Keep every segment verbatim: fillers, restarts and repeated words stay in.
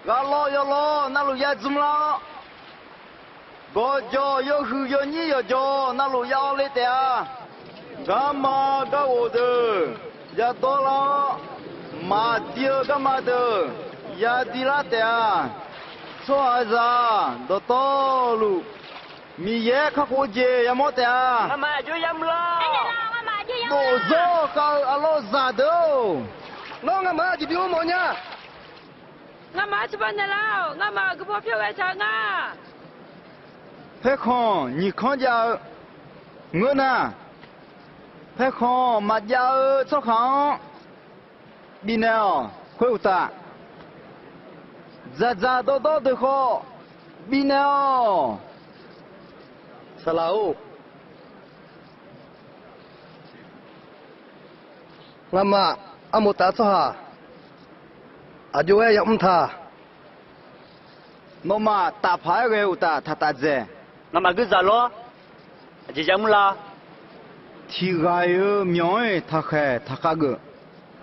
Gharlawr yawlawr navluf ya dzmr lar-awr, gawqjawq yawhuiq yawnyir yawqjawq navluf ya awv le taef-a. Garma garghof deuq ya dawr lar-awr, maqdi-eu garma deuq ya di lar taef-a. Tsawrhaqzaq dawqtawvluf, Miqyaer kakhof jeq yamawr taef-a. Dovzawr khav-eu arlawr zaqdeuq-or, nawr ngamaf-anr aqjeq bimawr mawf nya. Ngamaf-anr cawba naeqlar-awq. Ngamaf-euq guiqpaw pyawr ghae taq-eu nga. Paerkhanq nyiq kanr jav-eu ngeur nar, paerkhanq maqjav-eu tsawrhaq-anr bifnaeq-awq. Khoeruqtaf, dzaqdzaq dawrdawr deuq khawf bifnaeq-awq. Saqlaq-or, ngamaf armoq taf-eu tsawrhaq aqjox-aer yamr ta. Nawmaf tafpaq-aer ghae-eu uqtaf taqtaf dzaeq. Ngamaf guirzaq lawr, aqjeq yamr la. Tiqghaq-iq-eu myawq-anr-iq taqkhaeq taqkhav geuf.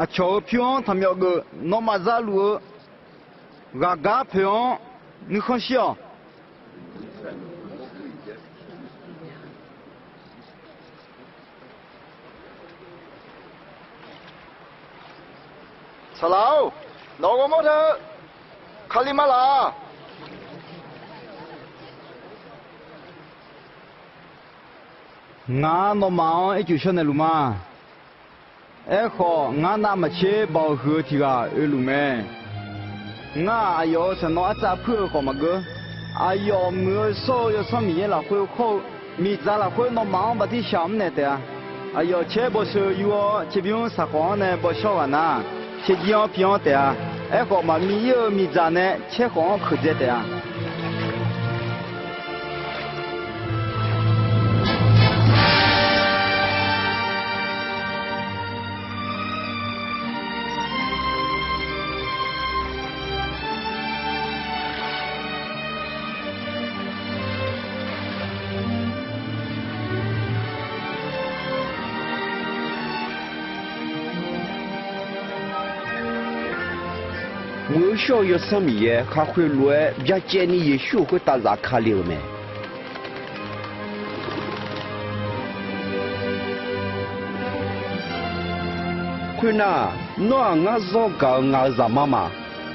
Aqcawq-euq pyur-anr taqmyawf geuf. Nawmaf zaluf-eu ghaqgar poeq-anr nuikhanr shir-awq. Saqlaq-or, nawq-euq ghawrmawr teu Kali ma laq. Ngar nawmaf-anr ircuf shawr naeqluf ma. Aerkhawf, ngar navmaqtser baoq huiq-eu tiq ghaq oeluf mae. Ngar-aq, aqyawf-euq saqnawv artsav puir-eu khawf maqgeur. Aqyawf muiq-eu shawr-eu Yawsanr Miqyaer lafkhoer khawr-eu miqdzaq lafkhoer nawmaf-anr bartirsaq mrnaeq taef-a. Aqyawf caer bawseu yur-awr, caerbymr saqkhawf-anr nae bawshawr ghaq nar, caerjir-anr pi-anr taef-a. Aerkhawf, maqmir ir-eu miqdzaq nae caer khawf-anr keuqdzae taef-a. Muiq-eu shawr-eu Yawsanr Miqyaer khaqkhoeq lof-aer byacaevni Yeqsur-euq khoertav zafkale-euq mae. Khoernar, nawr-aq, ngar zawr gaq-eu ngaq-euq zaqmar ma.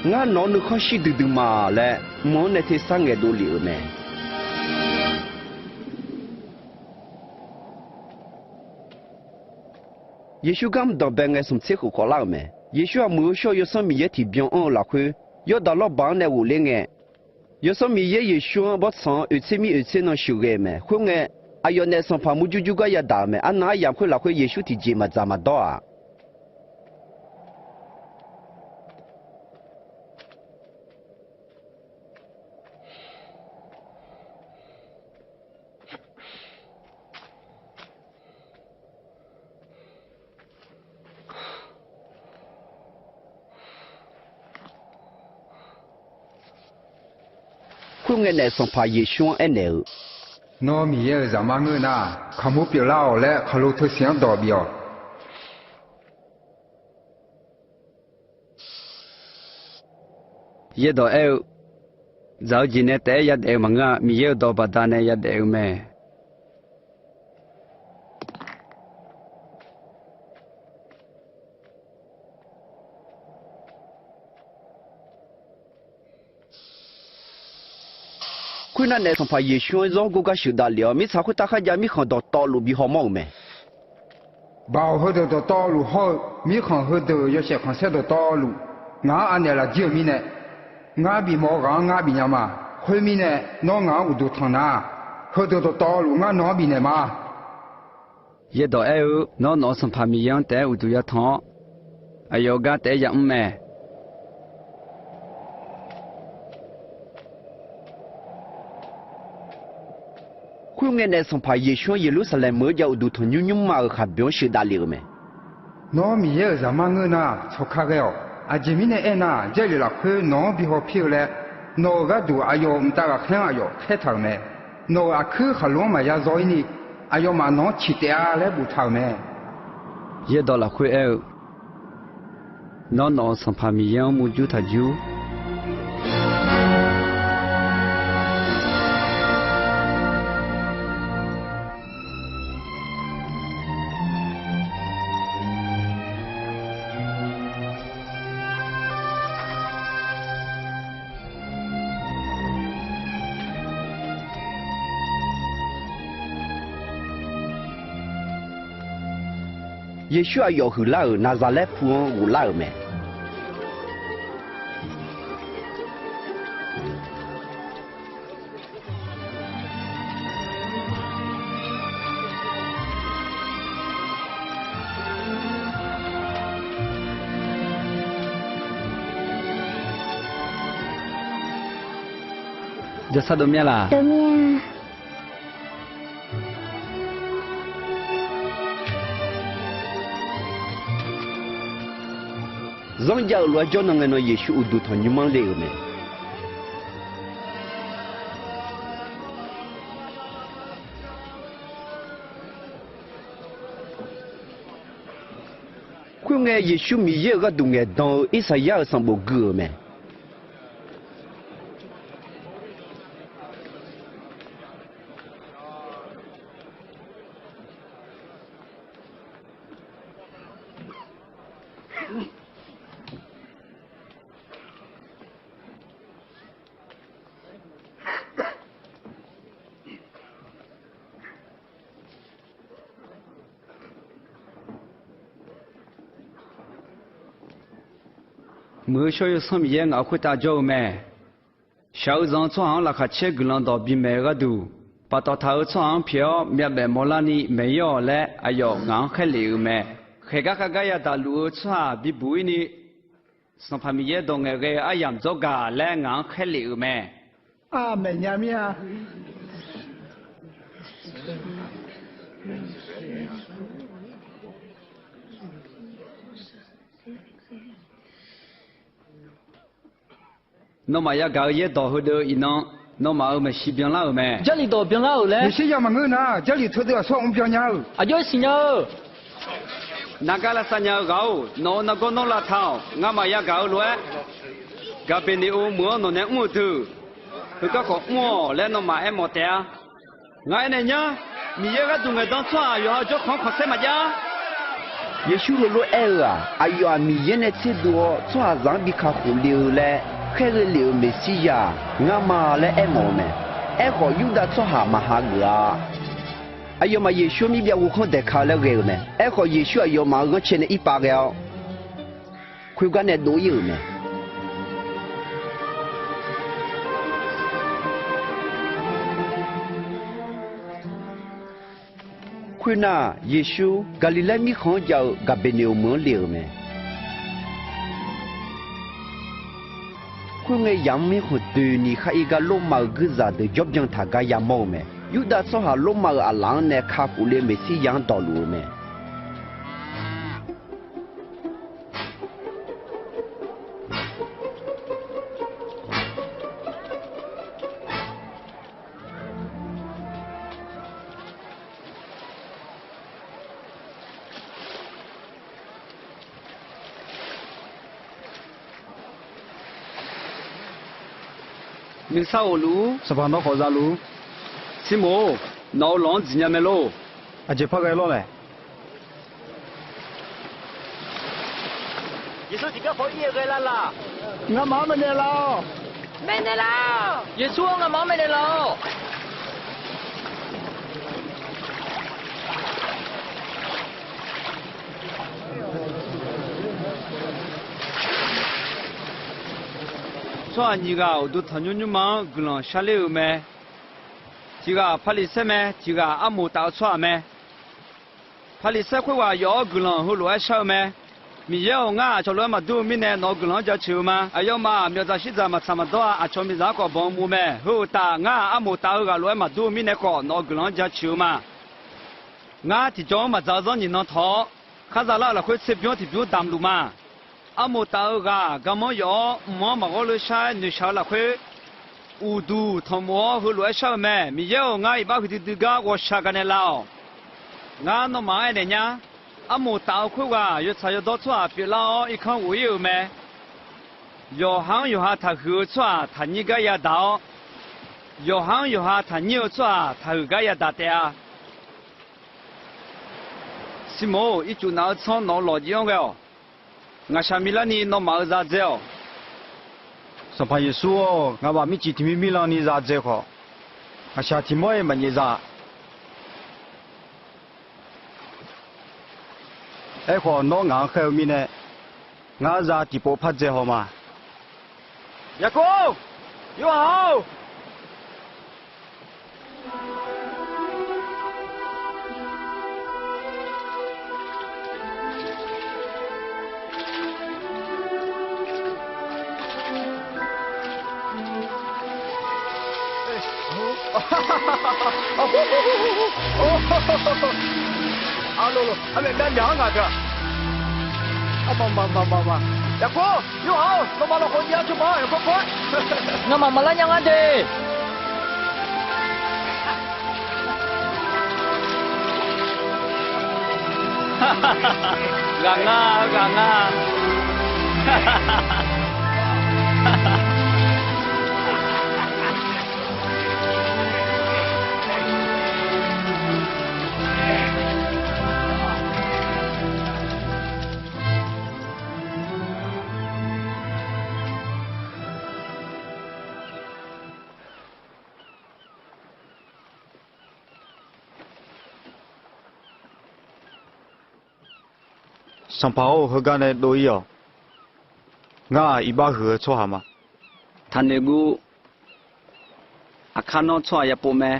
Ngar nawq-anr nuikhanr shir duidui ma laer mq-anr nae tersar ngaeqdov lef-euq mae. Yeqsur garmr danqbae ngae smq tser khof khawf lar-euq mae. Yeqsur-aq, muiq-eu shawr-eu Yawsanr Miqyaer tiqbyan anr-eu lafkhoer, Yawrdaq lawrbaq-anr nae ghofler ngae, Yawsanr Miqyaer Yeqsur-anr bawrtsanq-anr oeq tser mir oeq tser nan sheuqghae-eu mae. Khoerngae, aqyawf naef sanqpaq murjur jur gar yadaq-euq mae. Arnan aryamq khoer lafkhoer Yeqsur tiqjeq maqdzaq maqdawr-aq, Khoerngae naef sanqpaq Yeqsur-anr aernaeq-eu, Nawr Miqyaer-euq Zaqmar ngeur nar, kaqmur pyeuflar-awq laer khaqlo teusiq-anr dawq bif-awq. Yaerdawq aer-eu, Dzaq-eu jeq nae taef-aer yadaef-eu maqngeur-a. Miqyaer-euq dawq baqdanae yadaef-eu mae. Khoernar, naef sanqpaq Yeqsur-anr zawr gor gar sheuqdav lef-awr, mirtsaq khoertav kharjav mirkhanq dawqtawvluf bi hawmawr-euq mae. Baoq heudeuq dawqtawvluf hawr-eu, mirkhanq heudeuq yawshaef khanqsaer dawqtawvluf, ngaq-anr anaeq lafjir-eu mirnae, ngar bifmawf-eu ghaq-anr ngar bifnya ma. Khoermirnae, nawr ngaq-anr uqduq tanq nar, heudeuq dawqtawvluf ngar nawq-anr bifnaeq ma. Yaerdawq aer-eu, Nawr nawq-euq Sanqpaq Miqyaer-anr taef-aer uqduq yatanq-awr, aqyawf gar taef-aer yamr mae. Khoerngae naef sanqpaq Yeqsur-anr Yeqlursaqlaeq meuq-eu jav uqduq tanqnymr nymrma-euq khaqboeq-anr sheuqdav lef-euq mae. Nawr Miqyaer-euq Zaqmar ngeur nar, tsawq ka ghae-awq. Aqjeq mirnae aernar, Jarlif lafkhoer nawq-anr bi hawpir-eu laer, nawq-euq gharduq aqyawf-euq mqtav ghaqkhaer-anr aqyawf khaertaq-euq mae. Nawq-euq aqkuir khaqlo-anr maqya zaw-ir ni, aqyawfmaf nawq-anr ciq taef-a laer boftaq-euq mae. Yaerdawq lafkhoer aer-eu, Nawr nawq-euq Sanqpaq Miqyaer-anr murjur taq jur. Yeqsur aqyawf huiqlar-euq Naqzaqlaer pu-anr ghoflar-euq mae. Jawrsar dov mya laq? Zanrjav-euq lof-aer jawrnan ngae nan Yeqsur uqduq tanqnymr-anr le-euq mae. Khoerngae, Yeqsur Miqyaer-euq gharduq ngaeqdan-eu Irsaqyar-euq sanqbof gui-euq mae. Muiq-eu Shawr-eu Sanr Miqyaer ngaq-euq khoertav jawr-eu mae. Shaq-eu zanq-eu tsawrhaq-anr laqkhaq caer guiqlanq dawq bimaeq-eu gharduq, paftawf taq-eu tsawrhaq-anr pyeuf-awr myavbaef mawrlarni maeq-ir-awq laer aqyawf ngaq-anr khaerlef-euq mae. Khaeqgar khavgar yadaq luf-eu tsawrhaq bibuq-ir ni, Sanqpaq Miqyaer dawq ngaeqghae-eu aryamq dzawr gaq laer ngaq-anr khaerlef-euq mae. Aqmeq nya mir-a. Nawmaf yagaq-eu yaerdawq heudeuv iqnan, nawmaf-euq maeqshi byanlar-euq mae. Jarlif dawq byanlar-euq laer. Meqsirya maqngeur nar, Jarlif teudeuv aqsur-anr byan nya-eu. Aqjox-aer siqnya-eu. Nargar lavsav nya-eu ghaq-or, nawq-euq nargawr nawr lavtaq-awq. Ngamaf yagaq-eu lof-aer, Gaqbeqneqo meuq-anr nawq nae mr-eu deuq, heugar khawf mr-awq laer nawmaf aermawf taef-a. Ngar aernaeq nyar, Miqyaer gharduq ngaeqdan tsawrhaq yawqha jawrkhanq-anr khanqsaer maqjav-a. Yeqsur heulof-aer aer-eu-aq, aqyawf-aq Miqyaer nae tserdov-awr tsawrhaqzaq-anr bi kakhof le-eu laer khaerghae lef-euq Meqsirya-aq ngar ma laer aermawf-eu mae. Aerkhawf, Yurdav tsawrhaq maqha geuf-a. Aqyawfmaf Yeqsur-anr mirbyav ghovkhanr daeqka-eu laer ghae-eu mae. Aerkhawf, Yeqsur aqyawfmaf-euq ghanrcae nae irpav ghae-awr, khoergar nae dov-ir-euq mae. Khoernar, Yeqsur Gaqliqlaer mirkhanq-anr jav-eu Gaqbeqneqoq meuq-anr le-euq mae. Khoerngae, yamq-anr mirkhanq doeni khar ir gar Lormav-euq guirzaq deuq jawrbyan taq gar yamawr-eu mae. Yurdav tsawrhaq Lormav-euq aqlaf-anr nae kakhof le-eu Meqsirya-anr dawqluf-eu mae. Nuisar ghofluf-ur. Sanqpaq nawr khawf zaluf-ur. Sirmoq-or, nawq-euq lawq-anr dziqnya mae lor. Aqjeq par ghae lawr mae. Yeqsur tiqgar paw ir-eu ghae lar laq. Ngamaf-anr maeqnaeq laf-awq. Maeqnaeq laf-awq. Yeqsur-or, ngamaf-anr maeqnaeq laf-awq. Tsawrhaq nyiq ghaq uqduq tanqnymr nymrma-anr guiqlanq sharler-eu mae. Tiq ghaq Paqliqsaer mae, tiq ghaq armoq taf-eu tsawrhaq mae. Paqliqsaer khoerghaq yawf-awr guiqlanq heulof-aer shar-eu mae. Miqyaer-or, ngar aqcawq lof-aer maqdur-eu mirnae nawq-euq guiqlanq-anr jaceuq-eu ma. Aqyawfmaf-aq, myawqdzaq shiqdzaq maqtsaq maqdawr-a. Aqcawq miqzaq-anr khawf banq muv-eu mae. Heu uqtaf, ngar-aq, armoq taf-eu ghaq lof-aer maqdur-eu mirnae khawf nawq-euq guiqlanq-anr jaceuq-eu ma. Ngar tiqjawr-anr maqdzaq-eu zanr nyiq nan tawq-awr, khar zalar-euq lafkhoer tserbymr tiqbymr damq luf ma. Armoq taf-eu ghaq garmanr yawf-awr, mq-anr maqghawr leu shar-aer noeqshaq-eu lafkhoer, uqduq tanqmof-awr heulof-aer shar-eu mae. Miqyaer-or, ngar iqbax huiqdui dui gar ghawqshaq gaqnaeq laf-awq. Ngar nawmaf-anr aernaeq nyar. Armoq taf-eu khoerghaq yawtsaq yawdawr tsawrhaq pyeuflar-awr irkanr ghof-ir-euq mae. Yawqha-anr yawqha taqhuiq-eu tsawrhaq taqnyir gar yadaq-awr, yawqha-anr yawqha taqnyir-eu tsawrhaq taqhuiq gar yadaq taef-a. Sirmoq-or, ircuf naf-eu tsanr nawq-eu lawqjiv-anr ghae-awq. Ngaqshaq milarni nawmaf-euq za dzae-awq. Sanqpaq Yeqsur-or, nga'maf mircif tiq mir mirlanni za dzae khawf, ngaqshaq tiq mawr-ir maqnyaef za. Aerkhawf, nawr ngaq-anr khaer-eu mirnae, ngar za tiqpov par dzae haw ma. Yaqkov! Yorhaq-or! Arlov, armaeq myavmyaq-anr ngaq deuq-aq. Arma ma ma ma ma. Yaqkov, Yorhaq-or, nawmaf lafkhoer jav-ar cawba-awr yawkawr kawr-aer. Ngamaf maqlar nya ngar de. Ghaq nga, ghaq nga. Sanqpaq-or, heugar nae dov-ir-awq. Ngar-aq, iqbax huiq-eu tsawrhaq ma. Taqnoeq guv. Aqkar nawr tsawrhaq yapov mae.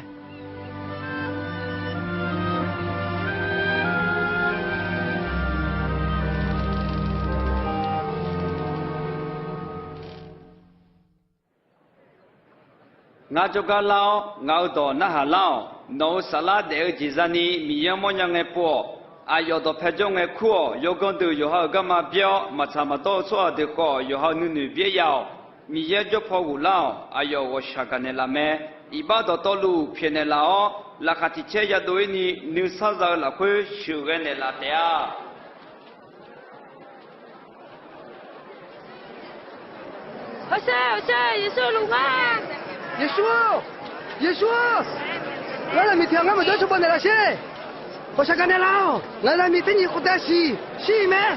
Ngar jawrgar lar-awr, ngaq-euq dawq narhaq lar-awq. Nawq-euq saflar daef-eu jeq zani Miqyaer-anr mawrnya ngae pov-awq. Aqyawf dawqpae jawr ngae kur-awq. Yawganr deuq yawqha-euq garma byaer-awr, maqtsaq maqdawr-eu tsawrhaq deuq khawf, yawqha-euq nuinoeq byaer ya-awq. Miqyaer jawr paw ghoflar-awq. Aqyawf ghawqshaq gaqnaeq laf mae. Iqbax dawqtawvluf pyaeqnaeq laf-awr, laqkhaq tiq caer yadov-ir ni nuisar za-eu lafkhoer sheuqghae naeqlaf taef-a. Hawsher, hawsher, Yeqsur luf nga. Yeqsur-or, Yeqsur-or, ngar zaqmiq tiq ghaq ngar maqjawr cawba naeqlaf sher. Ghawqshaq gaqnaeq laf-awq. Ngaq zaqmiq tser nyiq khof tav siq shir-iq mae.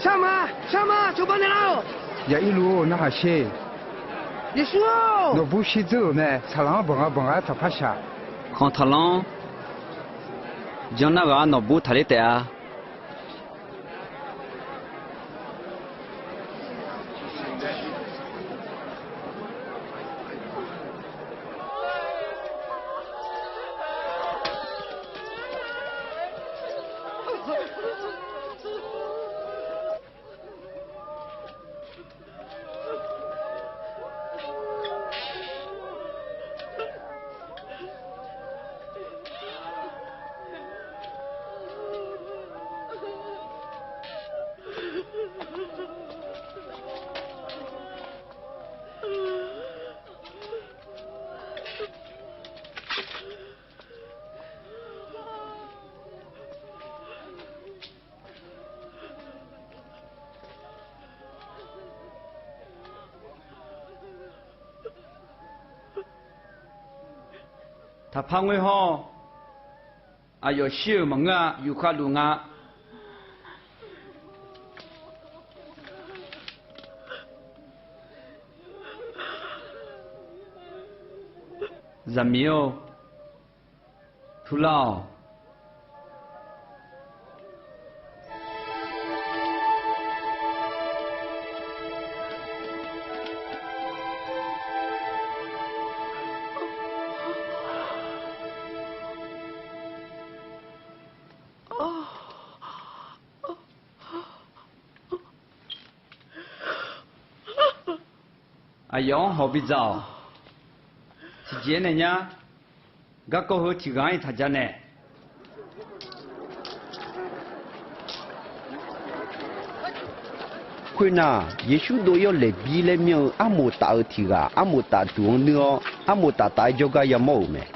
Shar ma, shar ma, cawba naeqlaf-awq. Yaqirluf-or, narhaq sher. Yeqsur-or, nawqbur shirdzeur-euq mae. Saqlaq-anr banq nga banq nga-aer taqpar shaq. Khanq taqlanr. Janr nar ghaq-anr nawqbur taqler taef-a. Taqpar ngoer hawr-awq. Aqyawf shir-euq maqngeur-a. Yufkhav luf nga. Zaqmiq-or, turlar-awq. Aqyawf-anr hawq bidzaq-awq. Tiqjeq-aer nae nyar. Garkawv heu tiq ghaq-anr iq taq ja naeq. Khoernar, Yeqsur dov-ir-awr laeqbir laer myanr-eu armoq taf-eu tiq ghaq armoq taf duq-anr nuir-awr, armoq taf taf-aer jawrgar yamawr-euq mae.